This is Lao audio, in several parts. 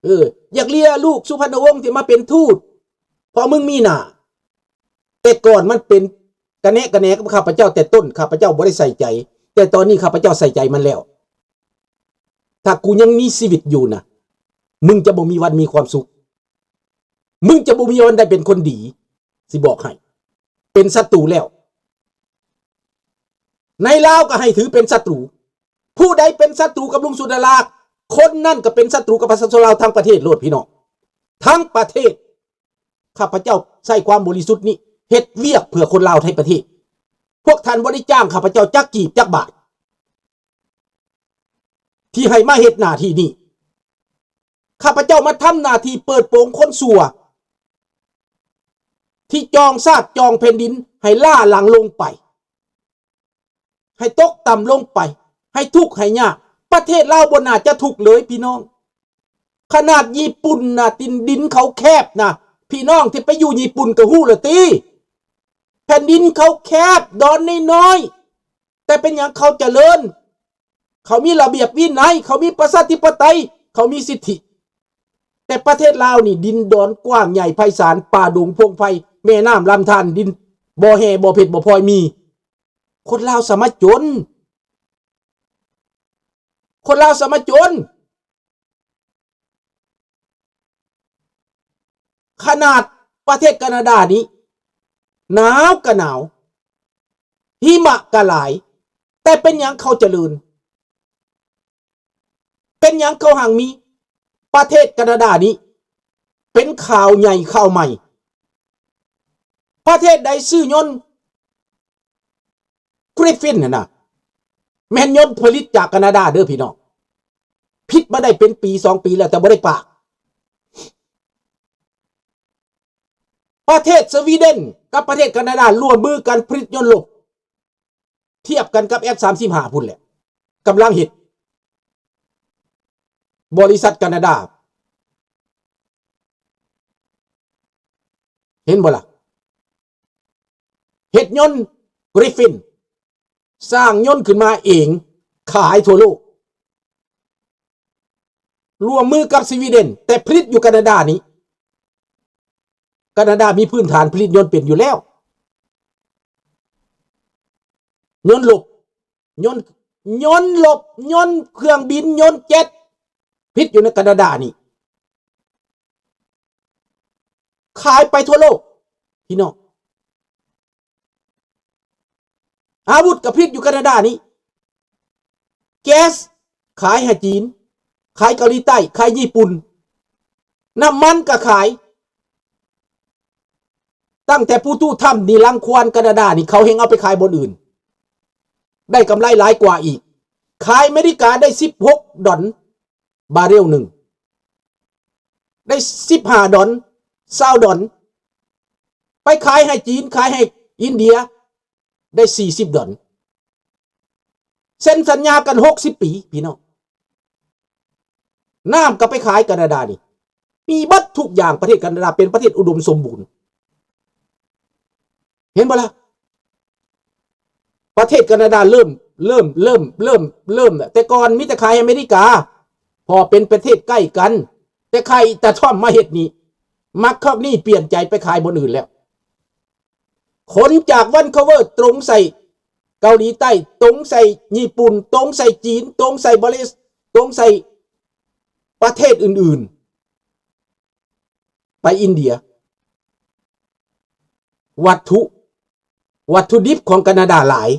ເອີ ຢາກເລຍລູກສຸພັນນະວົງທີ່ມາເປັນທູດ ເພາະມຶງມີໜ້າ. ແຕ່ກ່ອນມັນເປັນກະແນະກະແໜກັບຂ້າພະເຈົ້າແຕ່ຕົ້ນ ຂ້າພະເຈົ້າບໍ່ໄດ້ໃສ່ໃຈ, ແຕ່ຕອນນີ້ຂ້າພະເຈົ້າໃສ່ໃຈມັນແລ້ວ. ຖ້າກູຍັງມີຊີວິດຢູ່ນະ ມຶງຈະບໍ່ມີວັນມີຄວາມສຸກ, ມຶງຈະບໍ່ມີວັນໄດ້ເປັນຄົນດີ. ຊິບອກໃຫ້ ເປັນສັດຕູແລ້ວ. ໃນລາວກໍໃຫ້ຖືເປັນສັດຕູ. ຜູ້ໃດເປັນສັດຕູກັບລຸງສຸດາລາ ຄົນນັ້ນກໍເປັນສັດຕູກັບປະຊາຊົນລາວທັງປະເທດໂລດພີ່ນ້ອງ, ທັງປະເທດ. ຂ້າພະເຈົ້າໃຊ້ຄວາມບໍລິສຸດນີ້ເຮັດວຽກເພື່ອຄົນລາວໃນປະເທດ. ພວກທ່ານບໍ່ໄດ້ຈ້າງຂ້າພະເຈົ້າຈັກກີບຈັກບາດ ທີ່ໃຫ້ມາເຮັດໜ້າທີ່ນີ້. ຂ້າພະເຈົ້າມາທຳໜ້າທີ່ເປີດໂປງຄົນຊົ່ວ ທີ່ຈອງຊາດຈອງແຜ່ນດິນໃຫ້ລ້າຫຼັງລົງໄປ, ໃຫ້ຕົກຕ່ຳລົງໄປ, ໃຫ້ທຸກໃຫ້ຍາກ. ປະເທດລາວບໍ່ໜ້າຈະທຸກເລີຍພີ່ນ້ອງ. ຂະໜາດຍີ່ປຸ່ນນະ ດິນ ດິນເຂົາແຄບນະ, ພີ່ນ້ອງທີ່ໄປຢູ່ຍີ່ປຸ່ນກໍຮູ້ແລ້ວຕິ. ແຜ່ນດິນເຂົາແຄບ, ດອນນ້ອຍໆ, ແຕ່ເປັນຫຍັງເຂົາຈະເລີນ? ເຂົາມີລະບຽບວິໄນ, ເຂົາມີປະຊາທິປະໄຕ, ເຂົາມີສິດທິ. ແຕ່ປະເທດລາວນີ້ ດິນດອນກວ້າງໃຫຍ່ໄພສານ, ປ່າດົງພົງໄພ, ແມ່ນ້ຳລຳທານ, ດິນບໍ່ແຮ່ບໍ່ເພັດບໍ່ພອຍມີ. ຄົນລາວສາມາດຈົນ, ຄົນລາວສາມາດຈົນ. ຂະໜາດປະເທດການາດານີ້ ໜາວກະໜາວ, ຫິມະກະຫຼາຍ, ແຕ່ເປັນຫຍັງເຂົາຈະເລີນ? ເປັນຫຍັງເຂົາຮັ່ງມີ? ປະເທດການາດານີ້ເປັນຂ່າວໃຫຍ່ຂ່າວໃໝ່. ປະເທດໃດຊື້ຍົນ Griffin ຫັ້ນນະ ແມ່ນຍົນຜະລິດຈາກການາດາເດີພີ່ນ້ອງ. ຜະລິດມາໄດ້ເປັນປີສອງປີແລ້ວ ແຕ່ບໍ່ໄດ້ປາກ. ປະເທດສະວີເດັນກັບປະເທດການາດາຮ່ວມມືກັນຜະລິດຍົນລົບ ທຽບກັນກັບ ເອັຟ ສາມສິບຫ້າ ພຸ້ນແຫຼະ. ກຳລັງເຮັດ ບໍລິສັດການາດາ ເຫັນບໍ່ລະ? ເຮັດຍົນ Griffin ສ້າງຍົນຂຶ້ນມາເອງ ຂາຍທົ່ວໂລກ ຮ່ວມມືກັບສະວີເດັນ ແຕ່ຜະລິດຢູ່ການາດານີ້. ການາດາມີພື້ນຖານຜະລິດຍົນເປັນຢູ່ແລ້ວ. ຍົນລົບ, ຍົນ, ຍົນລົບ, ຍົນເຄື່ອງບິນ, ຍົນເຈັດ ຜະລິດຢູ່ໃນການາດານີ້. ຂາຍໄປທົ່ວໂລກ ພີ່ນ້ອງ. ອາວຸດກໍຜະລິດຢູ່ການາດານີ້. ແກັສ ຂາຍໃຫ້ຈີນ, ຂາຍເກົາຫຼີໃຕ້, ຂາຍຍີ່ປຸ່ນ. ນ້ຳມັນກໍຂາຍ. ຕັ້ງແຕ່ປູຕູທຳນີ້ລັງຄວານການາດານີ້ ເຂົາແຮ່ງເອົາໄປຂາຍບ່ອນອື່ນ ໄດ້ກຳໄລຫຼາຍກວ່າອີກ. ຂາຍອາເມລິກາໄດ້ສິບຫົກດອນ ບາເຣວໜຶ່ງ ໄດ້ສິບຫ້າດອນ ຊາວດອນ. ໄປຂາຍໃຫ້ຈີນ, ຂາຍໃຫ້ອິນເດຍ ໄດ້ສີ່ສິບດອນ. ເຊັນສັນຍາກັນຫົກສິບປີ ພີ່ນ້ອງ. ນ້ຳກໍໄປຂາຍການາດານີ້. ມີເບິດທຸກຢ່າງ. ປະເທດການາດາເປັນປະເທດອຸດົມສົມບູນ. ເຫັນບໍ່ລະ? ປະເທດການາດາເລີ່ມ ເລີ່ມ ເລີ່ມ ເລີ່ມ ເລີ່ມ ແຕ່ກ່ອນມີແຕ່ຂາຍອາເມລິກາ ເພາະເປັນປະເທດໃກ້ກັນ. ແຕ່ໄຄ ຕາທຣອມມາເຮັດນີ້ ມາຄອບນີ້ປ່ຽນໃຈໄປຂາຍບ່ອນອື່ນແລ້ວ. ຂົນຈາກວັນໂຄເວີ ຕົງໃສ່ເກົາຫຼີໃຕ້, ຕົງໃສ່ຍີ່ປຸ່ນ, ຕົງໃສ່ຈີນ, ຕົງໃສ່ບາເລສ, ຕົງໃສ່ປະເທດອື່ນໆ ໄປອິນເດຍ. ວັດຖຸ ວັດຖຸດິບຂອງການາດາຫຼາຍ,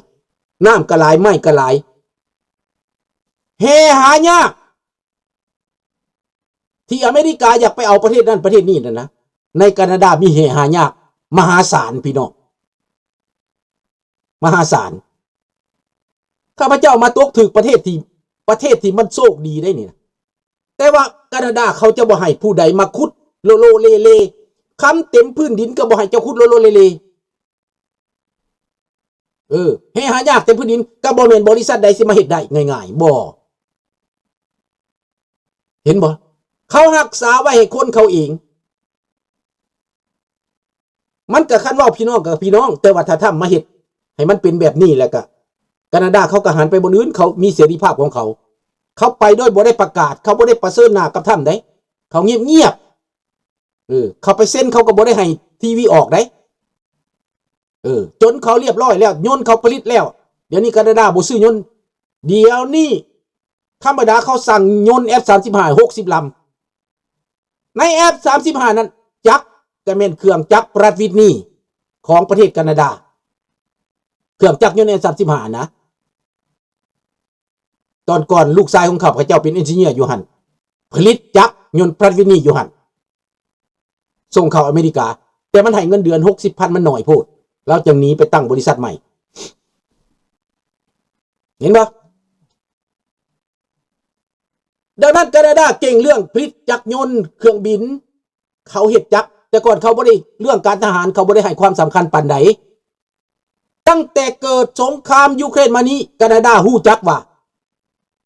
ນ້ຳກໍຫຼາຍ, ໄມ້ກໍຫຼາຍ, ແຮ່ຫາຍາກ ທີ່ອາເມລິກາຢາກໄປເອົາປະເທດນັ້ນປະເທດນີ້ນັ້ນນະ, ໃນການາດາມີແຮ່ຫາຍາກມະຫາສານ ພີ່ນ້ອງ, ມະຫາສານ. ຂ້າພະເຈົ້າມາຕົກຖືກປະເທດທີ່ ປະເທດທີ່ມັນໂຊກດີໄດ໋ນີ້ນະ, ແຕ່ວ່າການາດາເຂົາຈະບໍ່ໃຫ້ຜູ້ໃດມາຂຸດໂລໂລເລເລ, ຄຳເຕັມພື້ນດິນກໍບໍ່ໃຫ້ເຈົ້າຂຸດໂລໂລເລເລ. ເອີ ແຮ່ຫາຍາກເຕັມພື້ນດິນ ກໍບໍ່ແມ່ນບໍລິສັດໃດຊິມາເຮັດໄດ້ງ່າຍໆ ບໍ່. ເຫັນບໍ່? ເຂົາຮັກສາໄວ້ໃຫ້ຄົນເຂົາເອງ. ມັນກໍຄັນເວົ້າພີ່ນ້ອງກັບພີ່ນ້ອງ, ແຕ່ວ່າຖ້າທຳມາເຮັດໃຫ້ມັນເປັນແບບນີ້ ແລ້ວກໍການາດາເຂົາກໍຫັນໄປບ່ອນອື່ນ, ເຂົາມີເສລີພາບຂອງເຂົາ. ເຂົາໄປໂດຍບໍ່ໄດ້ປະກາດ, ເຂົາບໍ່ໄດ້ປະເຊີນໜ້າກັບທຳໃດ. ເຂົາງຽບໆ ເອີ ເຂົາໄປເຊັນ ເຂົາກໍບໍ່ໄດ້ໃຫ້ທີວີອອກໃດ໋ ເອີ ຈົນເຂົາລຽບຮ້ອຍແລ້ວ ຍົນເຂົາຜະລິດແລ້ວ ດຽວນີ້ການາດາບໍ່ຊື້ຍົນ ດຽວນີ້ທຳມະດາເຂົາສັ່ງຍົນເອັຟສາມສິບຫ້າ ຫົກສິບລຳ ໃນເອັຟສາມສິບຫ້ານັ້ນ ຈັກກໍແມ່ນເຄື່ອງຈັກ Pratt Whitney ຂອງປະເທດການາດາ ເຄື່ອງຈັກຍົນເອັຟສາມສິບຫ້ານະ ຕອນກ່ອນລູກຊາຍຂອງຂ້າພະເຈົ້າເປັນເອັນຈິເນຍຢູ່ຫັ້ນ ຜະລິດຈັກຍົນ Pratt Whitney ຢູ່ຫັ້ນ ສົ່ງເຂົ້າອາເມລິກາ ແຕ່ມັນໃຫ້ເງິນເດືອນຫົກສິບພັນ ມັນໜ້ອຍໂພດ ລາວຈຶ່ງໜີໄປຕັ້ງບໍລິສັດໃໝ່ ເຫັນບໍ່? ດັ່ງນັ້ນການາດາເກັ່ງເລື່ອງຜະລິດຈັກຍົນ ເຄື່ອງບິນ ເຂົາເຮັດຈັກ ແຕ່ກ່ອນເຂົາບໍ່ໄດ້ ເລື່ອງການທະຫານເຂົາບໍ່ໄດ້ໃຫ້ຄວາມສຳຄັນປານໃດ. ຕັ້ງແຕ່ເກີດສົງຄາມຢູເຄຣນມານີ້ ການາດາຮູ້ຈັກວ່າ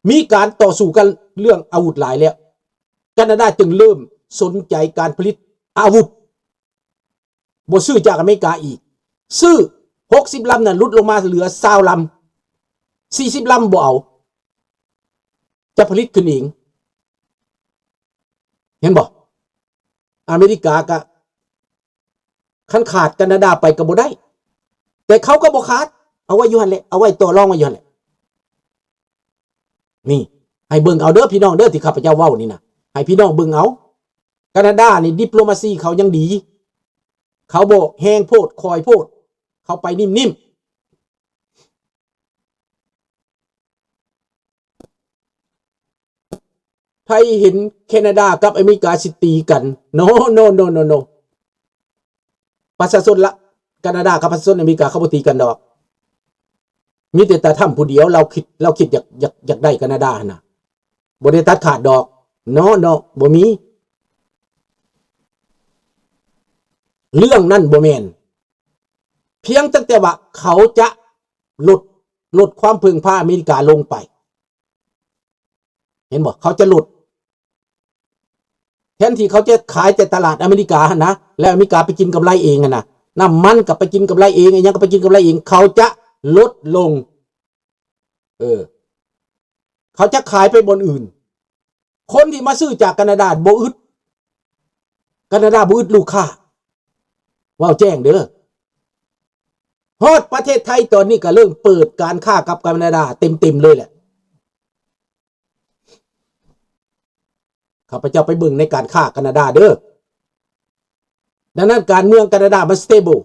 ມີການຕໍ່ສູ້ກັນເລື່ອງອາວຸດຫຼາຍແລ້ວ ການາດາຈຶ່ງເລີ່ມສົນໃຈການຜະລິດອາວຸດ ບໍ່ຊື້ຈາກອາເມລິກາອີກ ຊື້ຫົກສິບລຳນັ້ນຫຼຸດລົງມາເຫຼືອຊາວລຳ ສີ່ສິບລຳບໍ່ເອົາ ຈະຜະລິດຂຶ້ນເອງ ເຫັນບໍ່? ອາເມລິກາກະ ຄັນຂາດການາດາໄປກໍບໍ່ໄດ້ ແຕ່ເຂົາກໍບໍ່ຂາດ ເອົາໄວ້ຢູ່ຫັ້ນແຫຼະ ເອົາໄວ້ຕໍ່ລອງໄວ້ຢູ່ຫັ້ນແຫຼະ ນີ້ ໃຫ້ເບິ່ງເອົາເດີພີ່ນ້ອງເດີ ທີ່ຂ້າພະເຈົ້າເວົ້ານີ້ນະ ໃຫ້ພີ່ນ້ອງເບິ່ງເອົາ ການາດານີ້ດິບໂລມາຊີເຂົາຍັງດີ ເຂົາບໍ່ແຮງໂພດ ຄ່ອຍໂພດ ເຂົາໄປນິ້ມໆ. ໃຜເຫັນແຄນາດາກັບອາເມລິກາຊິຕີກັນ ໂນ ໂນ ໂນ ໂນ ໂນ ປະຊາຊົນລະ ການາດາກັບປະຊາຊົນອາເມລິກາເຂົາບໍ່ຕີກັນດອກ ມີແຕ່ຕາທຳຜູ້ດຽວ ລາວຄິດ ລາວຄິດຢາກ ຢາກ ຢາກໄດ້ການາດາຫັ້ນນະ ບໍ່ໄດ້ຕັດຂາດດອກ ໂນ ໂນ ບໍ່ມີ ເລື່ອງນັ້ນບໍ່ແມ່ນ ພຽງຕັ້ງແຕ່ວ່າເຂົາຈະ ລົດ ລົດຄວາມເພິ່ງພາອາເມລິກາລົງໄປ ເຫັນບໍ່? ເຂົາຈະລົດ ແທນທີ່ເຂົາຈະຂາຍແຕ່ຕະຫຼາດອາເມລິກາຫັ້ນນະ ແລ້ວອາເມລິກາໄປກິນກຳໄລເອງຫັ້ນນະ ນ້ຳມັນກໍໄປກິນກຳໄລເອງ ອີ່ຫຍັງກໍໄປກິນກຳໄລເອງ ເຂົາຈະລົດລົງ ເອີ ເຂົາຈະຂາຍໄປບ່ອນອື່ນ ຄົນທີ່ມາຊື້ຈາກການາດາບໍ່ອຶດ ການາດາບໍ່ອຶດລູກຄ້າ ເວົ້າແຈ້ງເດີ ຮອດປະເທດໄທຕອນນີ້ກໍເລີ່ມເປີດການຄ້າກັບການາດາເຕັມໆເລີຍແຫຼະ ຂ້າພະເຈົ້າໄປເບິ່ງໃນການຄ້າການາດາເດີ ດັ່ງນັ້ນການເມືອງການາດາມັນ stable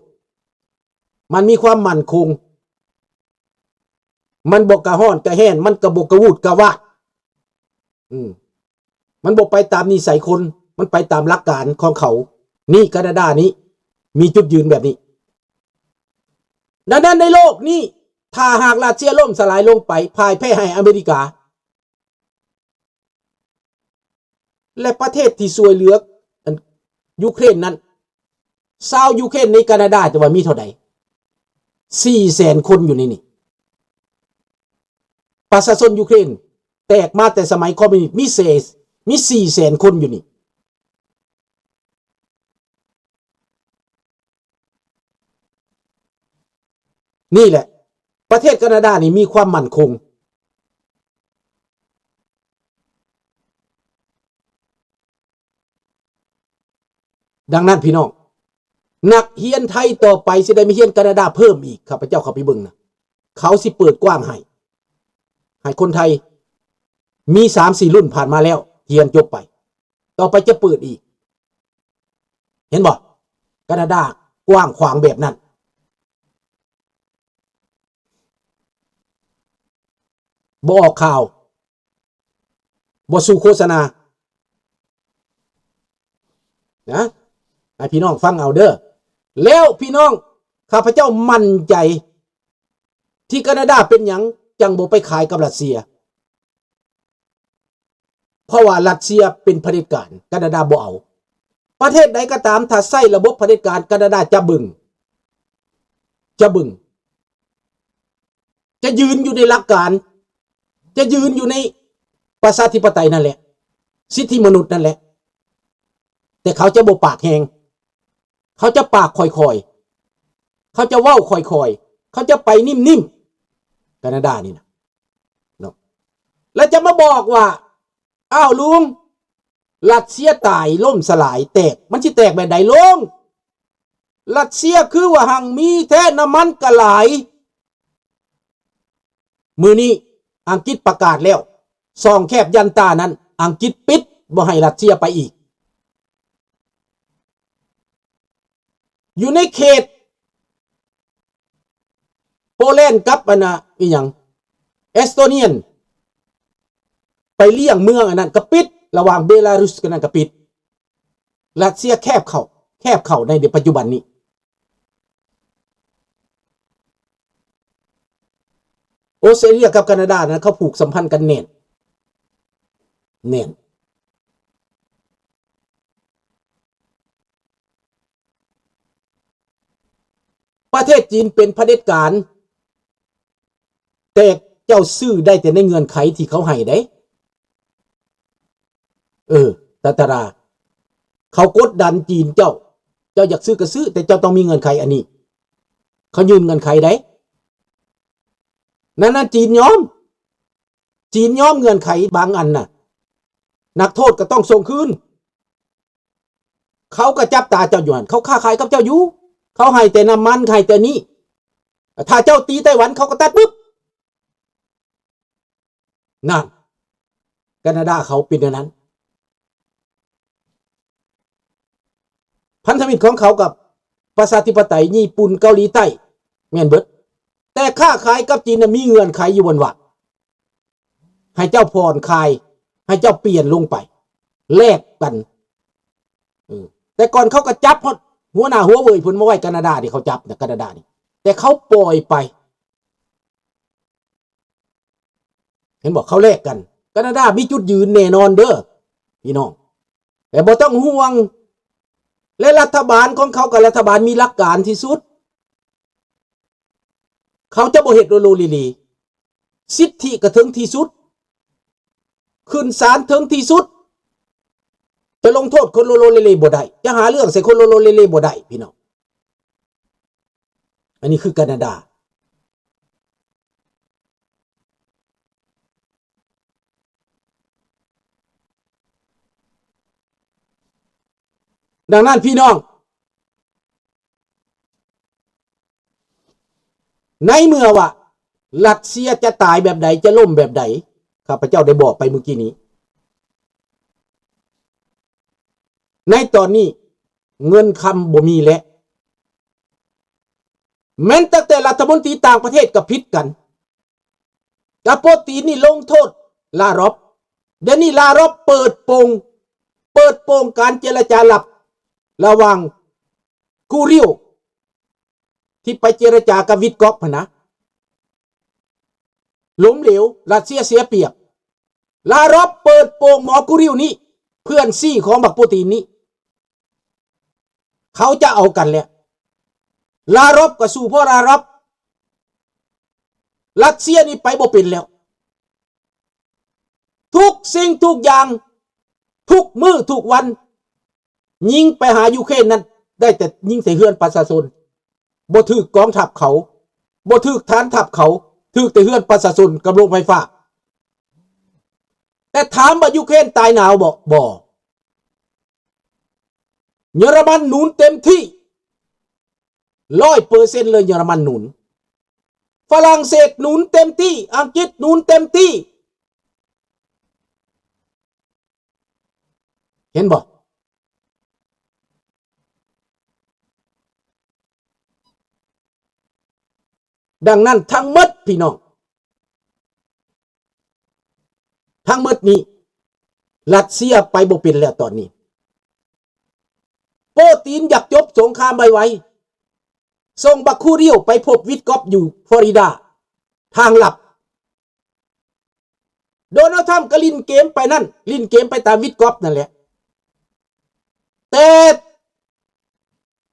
ມັນມີຄວາມໝັ້ນຄົງ ມັນບໍ່ກະຮ້ອນກະແຫ້ນ ມັນກະບໍ່ກະວູດກະວາດ ອືມ ມັນບໍ່ໄປຕາມນິໄສຄົນ ມັນໄປຕາມຫຼັກການຂອງເຂົາ ນີ້ການາດານີ້ມີຈຸດຢືນແບບນີ້ ດັ່ງນັ້ນໃນໂລກນີ້ ຖ້າຫາກຣັດເຊຍລົ້ມສະຫຼາຍລົງໄປ ພ່າຍແພ້ໃຫ້ອາເມລິກາ ແລະ ປະເທດທີ່ຊ່ວຍເຫຼືອ ອັນ ຢູເຄຣນນັ້ນ ຊາວຢູເຄຣນໃນການາດາ ຈະວ່າມີເທົ່າໃດ? ສີ່ແສນຄົນຢູ່ໃນນີ້ ປະຊາຊົນຢູເຄຣນແຕກມາແຕ່ສະໄໝຄອມມິວນິດ ມີເສ ມີສີ່ແສນຄົນຢູ່ນີ້ ນີ້ແຫຼະ ປະເທດການາດານີ້ມີຄວາມໝັ້ນຄົງ ດັ່ງນັ້ນພີ່ນ້ອງ ນັກຮຽນໄທຕໍ່ໄປຊິໄດ້ມາຮຽນການາດາເພີ່ມອີກ ຂ້າພະເຈົ້າເຂົ້າໄປເບິ່ງນະ ເຂົາຊິເປີດກວ້າງໃຫ້ ໃຫ້ຄົນໄທ ມີສາມສີ່ລຸ້ນຜ່ານມາແລ້ວ ຮຽນຈົບໄປ ຕໍ່ໄປຈະເປີດອີກ ເຫັນບໍ່? ການາດາກວ້າງຂວາງແບບນັ້ນ ບໍ່ອອກຂ່າວ ບໍ່ສູ້ໂຄສະນາ ນະ ໃຫ້ພີ່ນ້ອງຟັງເອົາເດີ ແລ້ວພີ່ນ້ອງ ຂ້າພະເຈົ້າໝັ້ນໃຈ ທີ່ການາດາເປັນຫຍັງຈັ່ງບໍ່ໄປຂາຍກັບຣັດເຊຍ? ເພາະວ່າຣັດເຊຍເປັນຜະເດັດການ ການາດາບໍ່ເອົາ. ປະເທດໃດກໍຕາມ ຖ້າໃຊ້ລະບົບຜະເດັດການ ການາດາຈະເບິ່ງ ຈະເບິ່ງ ຈະຢືນຢູ່ໃນຫຼັກການ ຈະຢືນຢູ່ໃນປະຊາທິປະໄຕນັ້ນແຫຼະ ສິດທິມະນຸດນັ້ນແຫຼະ ແຕ່ເຂົາຈະບໍ່ປາກແຮງ ເຂົາຈະປາກຄ່ອຍໆ ເຂົາຈະເວົ້າຄ່ອຍໆ ເຂົາຈະໄປນິ່ມໆ ການາດານີ້ນະ ເນາະ ແລ້ວຈະມາບອກວ່າ ອ້າວ ລຸງ ລັດເຊຍຕາຍ ລົ້ມສະຫຼາຍ ແຕກ ມັນຊິແຕກແບບໃດ? ໂລ່ງ. ລັດເຊຍຄືວ່າຮັ່ງມີແທ້ ນ້ຳມັນກໍຫຼາຍ. ມື້ນີ້ອັງກິດປະກາດແລ້ວ ຊ່ອງແຄບຍັນຕານັ້ນ ອັງກິດປິດ ບໍ່ໃຫ້ລັດເຊຍໄປອີກ. ຢູ່ໃນເຂດໂປແລນກັບອັນນ່າ ອີຫຍັງ ເອສໂຕເນຍ ໄປລ້ຽງເມືອງອັນນັ້ນກໍປິດ, ລະຫວ່າງເບລາຣຸສກັນນັ້ນກໍປິດ. ລັດເຊຍແຄບເຂົ້າ ແຄບເຂົ້າໃນປັດຈຸບັນນີ້. ໂອສເຕຣເລຍກັບການາດານັ້ນ ເຂົາຜູກສຳພັນກັນແໜ້ນ ແໜ້ນ. ປະເທດຈີນເປັນຜະເດັດການ ແຕ່ເຈົ້າຊື້ໄດ້ແຕ່ໃນເງື່ອນໄຂທີ່ເຂົາໃຫ້ເດ້. ເອີ ຕາຕາລາ ເຂົາກົດດັນຈີນເຈົ້າ, ເຈົ້າຢາກຊື້ກໍຊື້ ແຕ່ເຈົ້າຕ້ອງມີເງື່ອນໄຂອັນນີ້. ເຂົາຍື່ນເງື່ອນໄຂໃດ໋. ນັ້ນນະ ຈີນຍອມ, ຈີນຍອມເງື່ອນໄຂບາງອັນນະ. ນັກໂທດກໍຕ້ອງສົ່ງຄືນ. ເຂົາກໍຈັບຕາເຈົ້າຢູ່ຫັ້ນ, ເຂົາຄ້າຂາຍກັບເຈົ້າຢູ່, ເຂົາໃຫ້ແຕ່ນ້ຳມັນ, ໃຫ້ແຕ່ນີ້. ຖ້າເຈົ້າຕີໄຕ້ຫວັນ, ເຂົາກໍຕັດປຶບ. ນັ້ນ ການາດາເຂົາເປັນແນວນັ້ນ. ພັນທະມິດຂອງເຂົາກັບປະຊາທິປະໄຕ, ຍີ່ປຸ່ນ, ເກົາຫຼີໃຕ້ ແມ່ນເບິດ. ແຕ່ຄ້າຂາຍກັບຈີນນະ ມີເງື່ອນໄຂຢູ່ບ່ອນວ່າ ໃຫ້ເຈົ້າຜ່ອນຄາຍ, ໃຫ້ເຈົ້າປ່ຽນລົງໄປ ແລກກັນ. ເອີ ແຕ່ກ່ອນເຂົາກໍຈັບຮອດຫົວໜ້າຫົວເຫວີຍພຸ້ນມາໄວ້ການາດານີ້, ເຂົາຈັບນະການາດານີ້, ແຕ່ເຂົາປ່ອຍໄປ. ເຫັນບໍ່? ເຂົາແລກກັນ. ການາດາມີຈຸດຢືນແນ່ນອນເດີພີ່ນ້ອງ, ແຕ່ບໍ່ຕ້ອງຫ່ວງ. ແລະລັດຖະບານຂອງເຂົາກໍລັດຖະບານມີຫຼັກການທີ່ສຸດ. ເຂົາຈະບໍ່ເຮັດໂລໂລເລເລ. ສິດທິກະເຖິງທີ່ສຸດ, ຂຶ້ນສານເຖິງທີ່ສຸດ. ຈະລົງໂທດຄົນໂລໂລເລເລບໍ່ໄດ້, ຈະຫາເລື່ອງໃສ່ຄົນໂລໂລເລເລບໍ່ໄດ້ ພີ່ນ້ອງ. ອັນນີ້ຄືການາດາ. ດັ່ງນັ້ນ ພີ່ນ້ອງ, ໃນເມື່ອວ່າຣັດເຊຍຈະຕາຍແບບໃດ, ຈະລົ້ມແບບໃດ, ຂ້າພະເຈົ້າໄດ້ບອກໄປມື້ກີ້ນີ້. ໃນຕອນນີ້ເງິນຄຳບໍ່ມີແລ້ວ. ແມ່ນຕັ້ງແຕ່ລັດຖະມົນຕີຕ່າງປະເທດກໍຜິດກັນ. ກະໂປຕີນນີ້ລົງໂທດລາຣອບ. ດຽວນີ້ລາຣອບເປີດໂປງ, ເປີດໂປງການເຈລະຈາລັບລະຫວ່າງກູຣິວ ທີ່ໄປເຈລະຈາກັບວິດກອບຫັ້ນນະ, ລົ້ມເຫຼວ, ຣັດເຊຍເສຍປຽບ. ລາຣອບເປີດໂປງໝໍກູຣິວນີ້, ເພື່ອນຊີຂອງບັກໂປຕີນນີ້. ເຂົາຈະເອົາກັນແລ້ວ. ລາຣອບກໍສູ້ເພາະລາຣອບ. ຣັດເຊຍນີ້ໄປບໍ່ເປັນແລ້ວ. ທຸກສິ່ງທຸກຢ່າງ, ທຸກມື້ທຸກວັນ, ຍິງໄປຫາຢູເຄຣນນັ້ນ ໄດ້ແຕ່ຍິງໃສ່ເຮືອນປະຊາຊົນ. ບໍ່ຖືກກອງທັບເຂົາ, ບໍ່ຖືກຖານທັບເຂົາ, ຖືກແຕ່ເຮືອນປະຊາຊົນກັບໂຮງໄຟຟ້າ. ແຕ່ຖາມວ່າຢູເຄຣນຕາຍໜາວບໍ່? ບໍ່. ເຢຍລະມັນໜູນເຕັມທີ່ ຮ້ອຍເປີເຊັນເລີຍ, ເຢຍລະມັນໜູນ, ຝຣັ່ງເສດໜູນເຕັມທີ່, ອັງກິດໜູນເຕັມທີ່. ເຫັນບໍ່? ດັ່ງນັ້ນທັງໝົດ ພີ່ນ້ອງ, ທັງໝົດນີ້ ຣັດເຊຍໄປບໍ່ເປັນແລ້ວຕອນນີ້. ໂປຕີນຢາກຈົບສົງຄາມໄວໆ, ສົ່ງບັກຄູຣິວໄປພົບວິດກອບຢູ່ຟລໍຣິດາ, ທາງລັບ. ໂດນັລທຳກໍຫຼິ້ນເກມໄປນັ້ນ, ຫຼິ້ນເກມໄປຕາມວິດກອບນັ້ນແຫຼະ. ແຕ່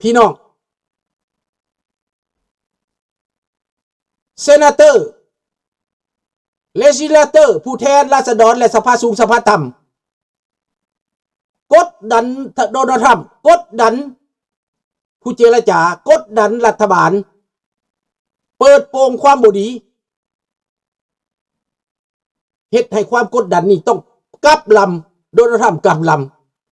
ພີ່ນ້ອງ, ເຊນາເຕີ, ເລຈິສລາເຕີ, ຜູ້ແທນລາຊະດອນ ແລະ ສະພາສູງ ສະພາຕ່ຳ ກົດດັນໂດນັລທຳ, ກົດດັນຜູ້ເຈລະຈາ, ກົດດັນລັດຖະບານ, ເປີດໂປງຄວາມບໍ່ດີ. ເຮັດໃຫ້ຄວາມກົດດັນນີ້ຕ້ອງກັບລຳ, ໂດນັລທຳກັບລຳ.